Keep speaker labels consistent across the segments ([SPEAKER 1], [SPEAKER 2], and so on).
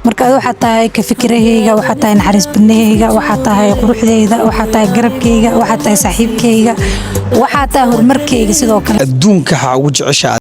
[SPEAKER 1] Marka adi waxaa tahay ka fikirahayga, waxaa tahay naxariis badnahayga, waxaa tahay quruxdayda, waxaa tahay garabkayga, waxaa tahay saaxiibkayga, waxaa tahay horumarkayga sidoo kale.
[SPEAKER 2] Adduunka waxaa ugu jeceshaa?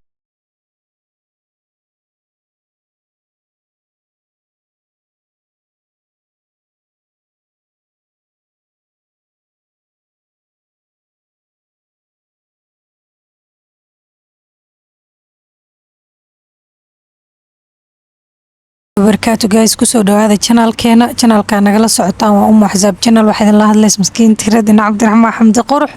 [SPEAKER 1] Barakaatu guys, kusoo dhawaada channelkeena. Channelka nagala socotaan waa Umu Axsaab Channel. Waxaa idin la hadlaysa maskiin tiradina Cabdiraxmaan Xamdi Qurux.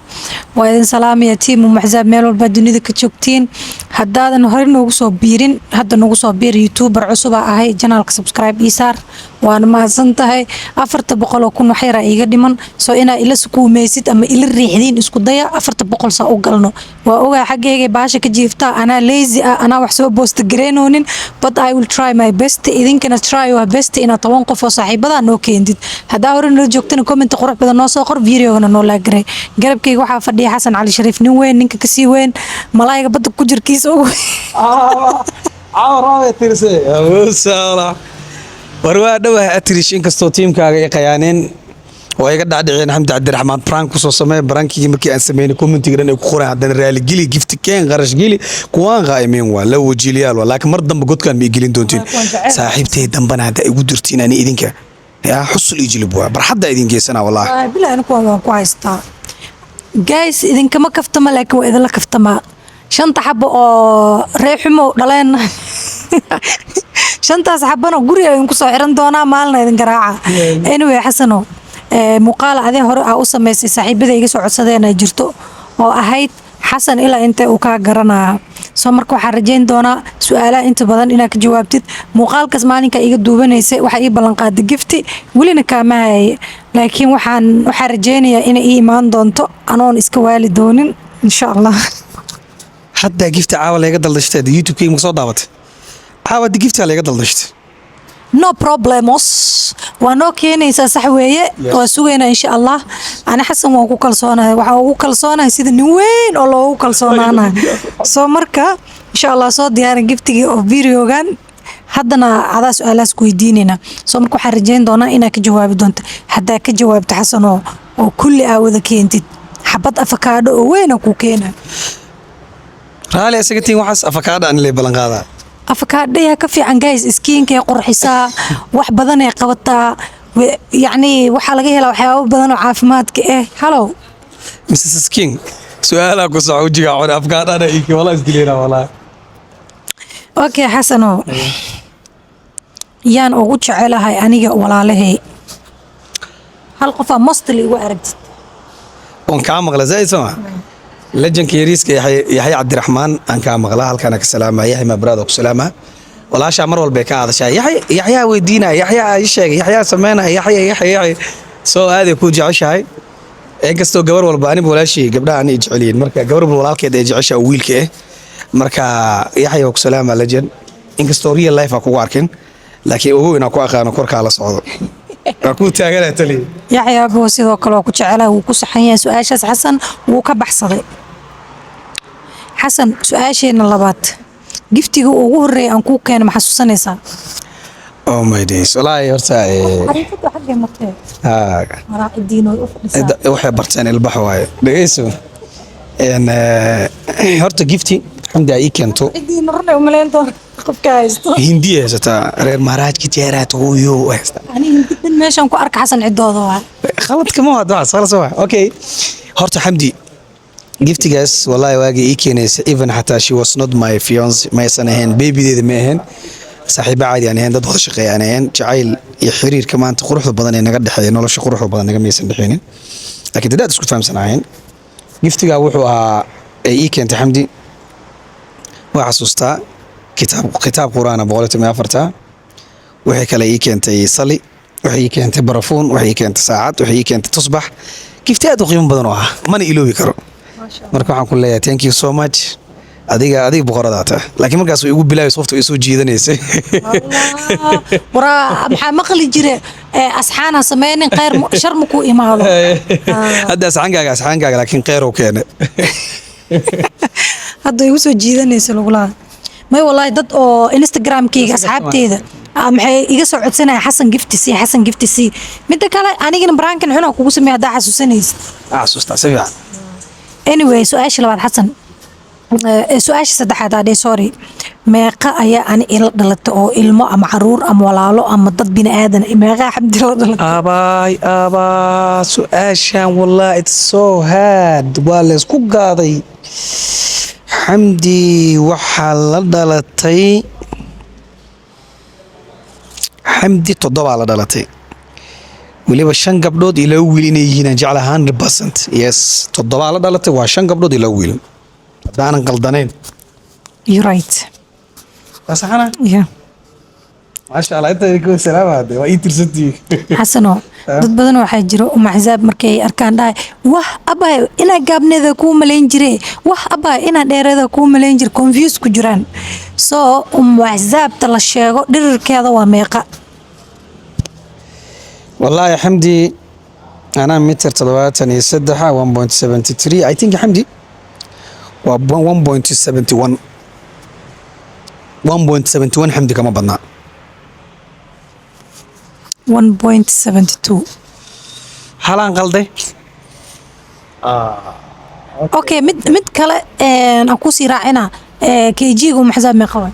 [SPEAKER 1] Waa idin salaamaya team Umu Axsaab, meel walba dunida ka joogtiin. Haddaadan hore noogu soo biirin, hadda noogu soo biir. YouTuber cusub aa ahay, channelka subscribe ii saar, waana mahadsan tahay. 400,000 wax yaraa iiga dhiman, soo inaa ila sukuumeysid ama ila riixdiin isku daya, 400 saa u galno. Waa ogaa xaggayga baasha ka jiiftaa, anaa lazy ah, anaa wax soo post gareynoonin, but I will try my best. Idinkana try your best inaad 10 qof oo saaxiibadaa noo keentid. Haddaa hore nala joogtana, comment qurux badan noo soo qor, videogana noo like garey. Garabkayga waxaa fadhiya Xasan Cali Shariif, nin weyn, ninka kasii weyn, malaayiga badda ku jirkiisa ugu.
[SPEAKER 2] War waa dhowah atrish, inkastoo tiimkaaga ay qayaaneen oo ay iga dhacdhiceen Xamdi Cabdiraxmaan prank kusoo sameey. Prankigii markii aan sameynay, commentiga dhan ay ku qoreen haddana raaligeli, gift keen, qarash geli, kuwaan qaa'imeen waa la wajiiliyaal waa. Laakiin mar dambe godkaan ma igelin doontiin. Saaxiibtay dambana hadda igu dirtiin ani idinka yaa xusul ii jilib waa barxadda idin geysanaa wallaahi.
[SPEAKER 1] Bila ani kuwaan waan ku haystaa guys, idinkama kaftama, laakiin waa idinla kaftamaa. Shanta xabo oo reexumo dhaleen, shantaas xabana guriga idinku soo xiran doonaa, maalina idin garaaca. Anyway Xasano, muuqaal adee hore aa u samaysay, saaxiibada iga soo codsadeen ay jirto oo ahayd Xasan ilaa intee uu kaa garanaya. Soo marka waxaan rajayn doonaa su-aalaha inta badan inaad ka jawaabtid. Muuqaalkaas maalinka iga duubanaysay waxaa ii ballanqaaday gift, welina kaama haye, laakiin waxaan rajaynayaa inay ii imaan doonto anoon iska waali doonin, insha Allah.
[SPEAKER 2] Haddaa gifta caawa layga daldashtay, YouTube-kayga ma soo daawatay? Caawa hadda giftaa layga daldashtay.
[SPEAKER 1] No problemos, waa noo keenaysaa, sax weeye. Waa sugaynaa insha Allah. Ani Xasan waan ku kalsoonahay, waxaan ugu kalsoonahay sida nin weyn oo loogu kalsoonaanahay. Soo marka insha Allah soo diyaarin giftigii oo videogan. Haddana adaa su-aalahaas ku weydiinayna. Soo marka waxaan rajayn doonaa inaad ka jawaabi doonto. Haddaa ka jawaabto Xasan oo kulli aa wada keentid, xabad afakaadho oo weyna ku keena.
[SPEAKER 2] Raali isaga tiin, waxaas afakaadha ani lay ballan qaadaa.
[SPEAKER 1] Afakaadhayaa ka fiican guys, skinkay qurxisaa, wax badanay qabataa. Yacni waxaa laga helaa waxyaabo badan oo caafimaadka ah. Halow.
[SPEAKER 2] Mrs King, su-aalaa ku soco, wejigaa cune, afkaadhana ii walaa isdileynaa walaa.
[SPEAKER 1] Okay Xasano, yaan ugu jecelahay aniga walaalahay? Hal qofaa mostly igu aragtid.
[SPEAKER 2] Oon kaa maqla zaaid sama lejanka yariiska Yaxya Cabdiraxmaan aan kaa maqla, halkaana ka salaama. Yaxya mabraada ku salaama, walaashaa mar walbay ka hadashaa. Yaxya, Yaxyaa weydiinaya, Yaxyaa ii sheegay, Yaxyaa sameynaya, Yaxya, Yaxya, Yaxya. Soo aaday kuu jeceshahay, inkastoo gabar walba aniba walaashii gabdhaha ani jecel yihiin. Marka gabar walba walaalkeed ay jeceshahay oo wiilka ah. Marka Yaxya waa ku salaama legend, inkastoo real life aan kugu arkin, laakiin ogow inaan ku aqaano, korkaa la socdo, waa kuu taagana taliya.
[SPEAKER 1] Yaxya abo sidoo kale waa ku jecelahay, wuu ku saxan yahay. Su-aashaas Xasan wuu ka baxsaday. Xasan, su-aasheena labaad, giftiga ugu horreeya aan kuu keeno ma xasuusanaysaa?
[SPEAKER 2] Oh my days, wallaahi horta
[SPEAKER 1] Xariifadu xaggay martee?
[SPEAKER 2] Haa.
[SPEAKER 1] Maraacidiin way u fadhisaa.
[SPEAKER 2] Waxay barteen ilbax waaye. Dhegeyso. Horta gifti Xamdi ay ii keento.
[SPEAKER 1] Cidiina runay umaleyn doona qofka haysto.
[SPEAKER 2] Hindiya haysataa, reer maaraajka jeeraad hooyo haysataa.
[SPEAKER 1] Ani hindi dhan meeshaan ku arka Xasan ciddooda waa.
[SPEAKER 2] Khaladka ma wad waxaas khalas waa. Okay, horta Xamdi giftigaas wallahi waagii ii keenaysa, even xataa she was not my fiance, maysan ahayn babydeeda, ma ahayn saaxiibo caadi aan ahayn, dad wada shaqeeya aan ahayn. Jacayl iyo xiriirka maanta quruxda badan ee naga dhexeeya, nolosha quruxda badan naga maysan dhexeynin, laakiin dad aad isku fahamsanaayeen. Giftigaa wuxuu ahaa ee ii keentay Xamdi, waa xasuustaa, kitaab qur-aana 114. Waxay kale ii keentay sali, waxay ii keentay barafuun, waxay ii keentay saacad, waxay ii keentay tusbax. Gifti aad u qiimo badan oo ah, mana iloobi karo. Marka waxaan ku leeyahay thank you so much. Adiga boqoradaa tahay, laakiin markaas way igu bilaabaysa qofta way soo jiidanaysay.
[SPEAKER 1] Waraa maxaa maqli jire, asxaana sameynin, khayr shar ma ku imaado.
[SPEAKER 2] Hadda asxaankaaga laakiin kheyr uu keenay.
[SPEAKER 1] Hadda igu soo jiidanaysa lagulaha. May, wallahi, dad oo Instagramkayga asxaabteeda maxay iga soo codsanaya, "Xasan gift sii, Xasan gift sii." Midda kale, anigana prank-kan xunaa kugu sameeya haddaa xasuusanaysid.
[SPEAKER 2] Xasuustaa si fiican.
[SPEAKER 1] Anyway, su-aasha labaad, Xasan. Su-aasha saddexaad aa dheh, sorry. Meeqa ayaa ani ila dhalatay oo ilmo ama caruur ama walaalo ama dad bini aadan? Meeqa Xamdi la dhalatay?
[SPEAKER 2] Abaay, abaa, su-aashan wallahi it's so hard, waa laysku gaaday. Xamdi waxaa la dhalatay, Xamdi toddobaa la dhalatay, weliba shan gabdhood iyo laba wiil inay yihiin aan jecla, 100%. Yes, toddobaa la dhalatay, waa shan gabdhood iyo laba wiil, haddaanan qaldanayn.
[SPEAKER 1] You right.
[SPEAKER 2] Waa saxana?
[SPEAKER 1] Yeah.
[SPEAKER 2] Maasha Allah, inta idinka salaama hadde waa ii tirsantii.
[SPEAKER 1] Xasano, dad badan waxaa jiro umaxsaab markay arkaan dhahay, "Wah abay, inaa gaabneeda kuu malayn jire. Wah abay, inaa dheereeda kuu malayn jire." Confuse ku jiraan. So umaxsaabta la sheego dhirirkeeda waa meeqa?
[SPEAKER 2] Wallaahi Xamdi, anaa mitir 73, 1.73, I think. Xamdi waa 1.71, 1.71. Xamdi kama badnaa.
[SPEAKER 1] 1.72.
[SPEAKER 2] Halaan qalday.
[SPEAKER 1] Okay, mid kale aan kusii raacina, kg-ga umaxsaab meeqa waay?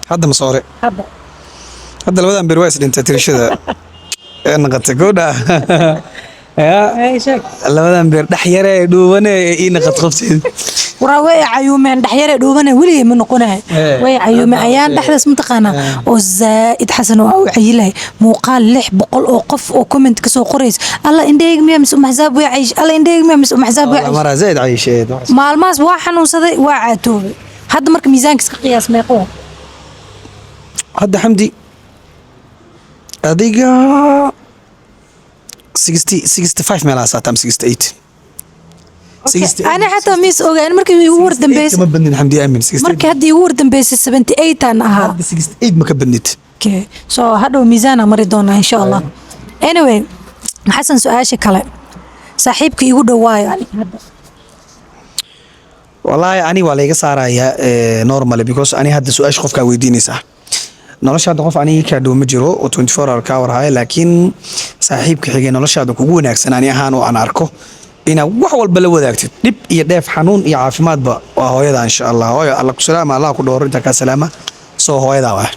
[SPEAKER 2] Hadda mase hore?
[SPEAKER 1] Hadda.
[SPEAKER 2] Hadda labadan bir waa is dhintay, tirishada ee naqatay goodha ya labadan beer dhex yare dhuubane ee ii naqad qabteed.
[SPEAKER 1] Waraa, way cayuumeen. Dhexyare dhuubane weligay ma noqonahay. Way cayuumeen ayaan dhexdaas, mataqaanaa, oo zaa'id Xasan oo u cayilahay. Muuqaal 600 oo qof oo comment kasoo qoraysa, "Alla indhahayga miyaa mise umaxsaab way cayish? Alla indhahayga miyaa mise umaxsaab way cayish?"
[SPEAKER 2] Maraa zaid cayisheed.
[SPEAKER 1] Maalmahaas waa xanuunsaday, waa caatoobay. Hadda marka miisaanka iska qiyaas, meeqo waa?
[SPEAKER 2] Hadda Xamdi adiga 60, 65 meelahaas haataa ama 68.
[SPEAKER 1] Ani xataa miis ogaan markii igu war dambeysay.
[SPEAKER 2] Kama badnid, Xamdi, aamin, 68.
[SPEAKER 1] Markii hadda igu war dambeysay 78 aan ahaa.
[SPEAKER 2] Hadda 68 ma ka badnid.
[SPEAKER 1] Okay. So hadhow miisaana mari doonaa, insha Allah. Anyway, Xasan, su-aasha kale, saaxiibka igu dhowaayo aniga hadda?
[SPEAKER 2] Wallaahi ani waa layga saarayaa normally, because ani hadda su-aasha qofkaa weydiinaysaa nolosha hadda qof aniga kaa dhow ma jiro oo 24 hour kaa warhaya, laakiin saaxiibka xigay noloshaada kugu wanaagsan ani ahaan oo aan arko inaad wax walba la wadaagtid, dhib iyo dheef, xanuun iyo caafimaadba, waa hooyada, insha Allah. Hooyo, Alla ku salaama, Allah ku dhowro, intaa kaa salaama. Soo hooyadaa waa.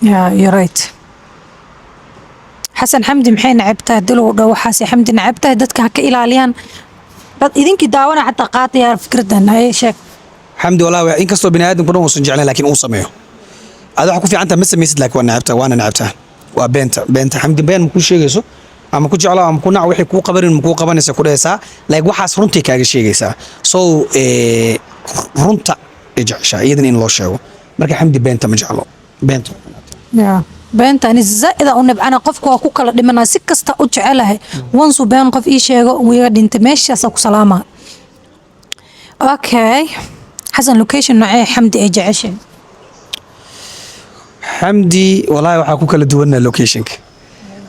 [SPEAKER 1] Yeah, you're right. Xasan, Xamdi maxay necabtahay? Dilow dhow waxaase Xamdi necabtahay, dadka ha ka ilaaliyaan. Dad idinkii daawana xataa qaataya fikradan, haye, sheeg.
[SPEAKER 2] Xamdi walaa inkastoo bini aadamku dhan uusan jeclayn, laakiin uu sameeyo. Ada waxa ku fiican tahay ma samaysid, laakiin waa necabtaa, waana necabtaa, waa beenta. Beenta Xamdi been ma kuu sheegayso, ama ku jeclaa ama ku nac, wixii kuu qabanin ma kuu qabanaysa ku dhehaysaa, laakiin waxaas runtii kaaga sheegaysaa. So runta ay jeceshaa iyadana in loo sheego. Marka Xamdi beenta ma jeclo, beenta.
[SPEAKER 1] Yeah. Beenta ani zaa'ida u nibcana. Qofka waa ku kala dhimanaa, si kasta u jecelahay, wansuu been qof ii sheego, wuu iga dhintay, meeshaasa ku salaamaa. Okay Xasan, location noocee Xamdi ay jeceshay?
[SPEAKER 2] Xamdi walaahi waxaa ku kala duwanaa locationka.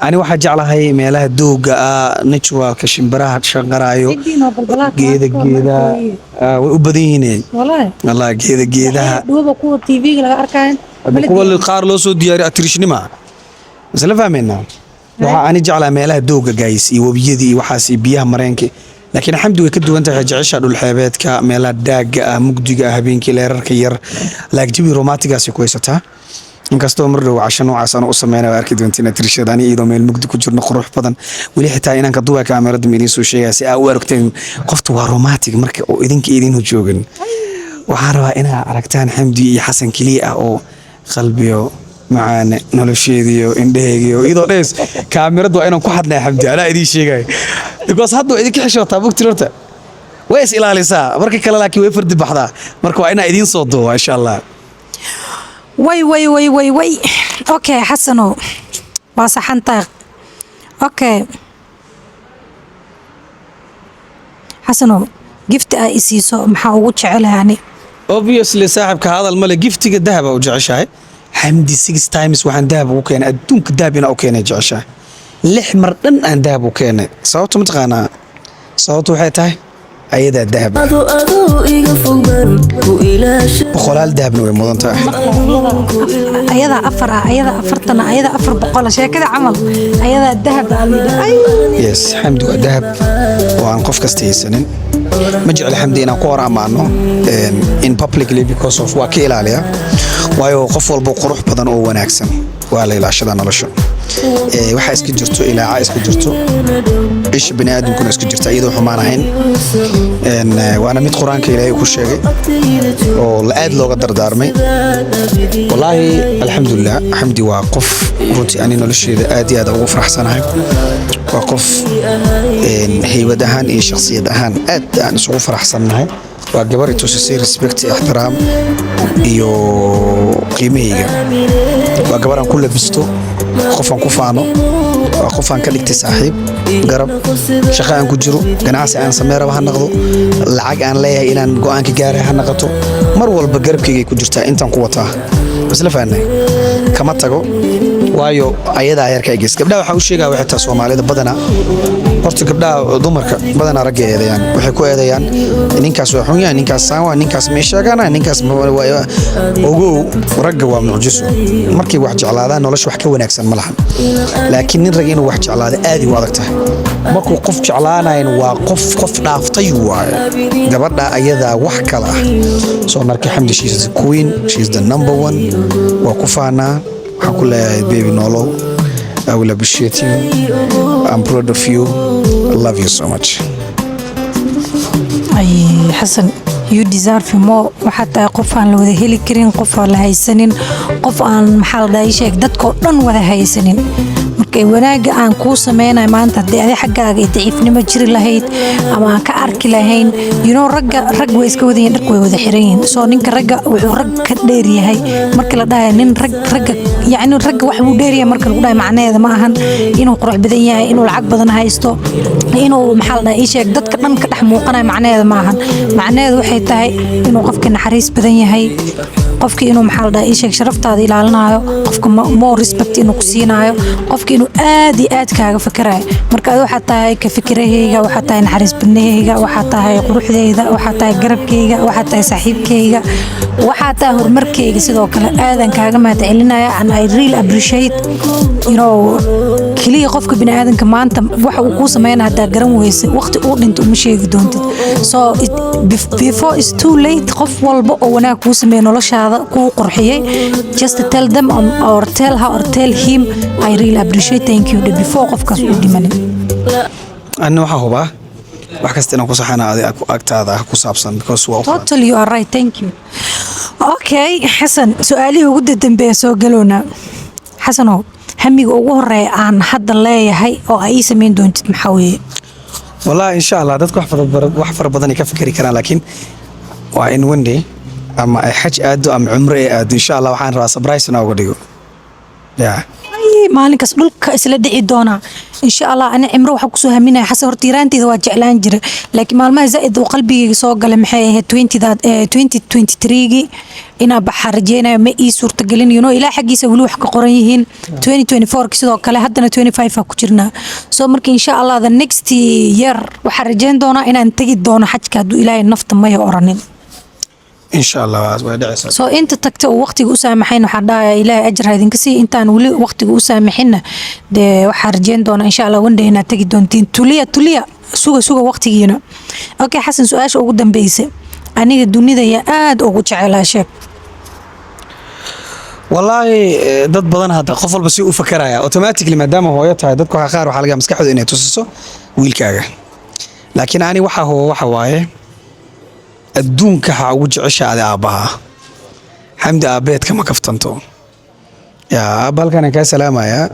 [SPEAKER 2] Ani waxaa jeclahay meelaha dooga ah, naturalka, shimbiraha shanqaraayo, geeda geeda way u badan yihiin.
[SPEAKER 1] Wallaahi?
[SPEAKER 2] Wallahi geeda geedaha.
[SPEAKER 1] Dhuuba kuwa TV-ga laga arkayan.
[SPEAKER 2] Kuwa qaar loo soo diyaariyo atirishnima isla fahmaynaa. Waxaa ani jeclaa meelaha dooga, guys, iyo webiyadii iyo waxaas iyo biyaha mareenka, laakiin Xamdi way ka duwan tahay. Waxay jeceshaa dhulxeebeedka, meelaha daaga ah, mugdiga ah, habeenkii leerarka yar, laakiin jawi romantic-gaasi ku haysataa. Inkastoo mar dhow casho noocaas aan u sameynaya, waa arki doontiin atirishada ani iyadoo meel mugdi ku jirno, qurux badan. Weli xitaa inaan ka duwaa kaamerada ma idiin soo sheegaya si aa u aragteen qofta waa romantic. Marka oo idinka idin joogin, waxaan rabaa inaa aragtaan Xamdi iyo Xasan keliya ah oo qalbiyo macaane nolosheediyo indhaheygiyo iyadoo dhees kaamiradu waa inaan ku hadlaya. Xamdi anaa idiin sheegaya, because hadda waa idinka xishootaa bugti, horta way is ilaalisaa marka kale, laakiin way fardi baxdaa. Marka waa inaa idiin soo duuba, insha Allah.
[SPEAKER 1] Way way way way way, okay Xasanow, waa saxantahay. Okay Xasanow, gift aa isiiso maxaa ugu jecelahay ani?
[SPEAKER 2] Obviously, saaxibka, hadal male, giftiga dahaba u jeceshahay Xamdi. Six times waxaan dahab ugu keenay adduunka, dahab inaa u keenay jeceshahay. Lix mar dhan aan dahab u keenay. Sababta mataqaanaa? Sababtu waxay tahay Ayadaa dahab ah. Boqolaal dahabna way mudan tahay.
[SPEAKER 1] Ayadaa afar ah, ayadaa 40 ah, ayadaa 400 ah, sheekada camal, ayadaa dahab ah la yidhaha. Ay.
[SPEAKER 2] Yes, Xamdi waa dahab oo aan qof kasta haysanin. Ma jecel Xamdi inaan ku hor ammaano in publicly because of waa ka ilaaliya, waayo qof walba qurux badan oo wanaagsan waa la ilaashadaa nolosha. Waxaa iska jirto ilaaca, iska jirto isha bani aadamkuna, iska jirta iyadoo xumaan ahayn. Waana mid Qur-aanka Ilaahay ku sheegay oo la aad looga dardaarmay. Wallaahi, alxamdulilah, Xamdi waa qof runtii ani nolosheeda aad iyo aad ugu faraxsanahay. Waa qof haybad ahaan iyo shakhsiyad ahaan aad aan isugu faraxsannahay. Waa gabar i tusisay respect, ixtiraam iyo qiimahayga. Waa gabar aan ku labisto, qof aan ku faano, waa qof aan ka dhigtay saaxiib, garab, shaqo aan ku jiro, ganacsi aan samey raba ha noqdo, lacag aan leeyahay inaan go'aanka gaaray ha noqoto, mar walba garabkaygay ku jirtaa. Intaan ku wataa isla fahnay, kama tago, waayo ayadaa heerka egeys. Gabdhaha waxaan u sheegaya waxay tahay, Soomaalida badanaa, horta gabdhaha, dumarka badanaa ragga eedayaan. Waxay ku eedayaan, ninkaas waa xun yahay, ninkaas saan waa, ninkaas ma sheegana, ninkaas ogow. Ragga waa mucjiso markay wax jeclaadaan, nolosha wax ka wanaagsan ma lahan. Laakiin nin rag inuu wax jeclaado aad u adag tahay. Markuu qof jeclaanayan waa qof qof dhaaftay waaye. Gabadha ayadaa wax kale ah. Soo marka Xamdi, she's the queen, she's the number one. Waa ku faanaa. Waxaan ku leeyahay, baby, nolow. I will appreciate you. I'm proud of you. I love you so much.
[SPEAKER 1] Ay Xasan, you deserve more. Waxaad tahay qof aan la wada heli karin, qof aan la haysanin, qof aan, maxaa la dhahay, sheeg, dadkoo dhan wada haysanin. Marka wanaagga aan kuu sameynayo maanta, haddii adi xaggaaga ay daciifnimo jiri lahayd ama aan ka arki lahayn, ragga rag way iska wadayihin, dharka way wada xiran yihiin. Soo ninka ragga wuxuu rag ka dheer yahay marka la dhahayo nin rag, ragga, yacni ragga wax buu dheer yahay marka lagu dhahayo, macnaheeda ma ahan inuu qurux badan yahay, inuu lacag badan haysto, inuu, maxaa la dhahay, ii sheeg, dadka dhan ka dhex muuqanayo. Macnaheeda ma ahan. Macnaheedu waxay tahay inuu qofka naxariis badan yahay, qofki inuu, maxaa la dhahay, ii sheeg, sharaftaada ilaalinayo, qofka more respect inuu ku siinaayo, qofka inuu aad iyo aad kaaga fakerayo. Marka adi waxaad tahay ka fikirahayga, waxaad tahay naxariis badnahayga, waxaad tahay quruxdayda, waxaad tahay garabkayga, waxaad tahay saaxiibkayga, waxaad tahay horumarkayga. Sidoo kale aadan kaaga mahad celinaya and I really appreciate. Keliya qofka biniaadanka maanta waxa uu kuu sameynaya haddaa garan weyse, waqti uu dhinto uma sheegi doontid. So before is too late, qof walba oo wanaag kuu sameeyey, noloshaada kuu qurxiyey, just tell them or tell her or tell him, "I really appreciate, thank you," before qofkaas uu dhimanin.
[SPEAKER 2] Anna waxaa hubaa wax kasta inaan ku saxana adi agtaada ku saabsan because waa u qalan.
[SPEAKER 1] Totally, you are right. Thank you. Okay Xasan, su-aalihii ugu dambeeya soo galoona. Xasanow, hamiga ugu horeeya aan hadda leeyahay oo ay ii sameyn doontid maxaa weeye?
[SPEAKER 2] Wallahi, insha Allah, dadku wax fara badan ay ka fikri karaan, laakiin waa in one day ama ay xaj aado ama cumro ay aado. Insha Allah, waxaan rabaa surprise inaan uga dhigo, yeah.
[SPEAKER 1] Ay, maalinkaas dhulka isla dhici doonaa, insha Allah. Ani cimro waxaa kusoo haminaya Xasan, horta yaraanteeda waa jeclaan jiray, laakiin maalmaha zaaid uu qalbigayga soo galay maxay ahayd, 2023gii inaa baxaa rajeynayo, ma ii suurtagelin. Ilaa xaggiisa weli wax ka qoran yihiin. 2024 sidoo kale, haddana 25 aa ku jirnaa. So marka insha Allah the next year waxaa rajeyn doonaa inaan tegi doono xajka, hadduu Ilaahay nafta maya oranin.
[SPEAKER 2] Insha Allah way dhacaysaa.
[SPEAKER 1] Soo inta tagta oo waqtiga u saamaxayn, waxaan dhahayaa Ilaahay ajir ha idinka siiya. Intaan weli waqtiga u saamaxinna, dee waxaan rajeyn doonaa insha Allah one day inaad tegi doontiin. Tuliya, tuliya, suga, suga waqtigiina. Okay Xasan, su-aasha ugu dambeysa, aniga dunida yaa aada ugu jecelaa, sheeg.
[SPEAKER 2] Wallaahi, dad badan hadda qof walba si u fakaraya automatically, maadaama hooyo tahay, dadka waxaa qaar waxaa laga yaabaa maskaxdooda inay tusiso wiilkaaga, laakiin ani waxa hubo waxa waaye, adduunka waxaa ugu jecesha adi aabbaha. Xamdi aabbeed kama kaftanto. Yaa aabba, halkaan aan kaa salaamayaa.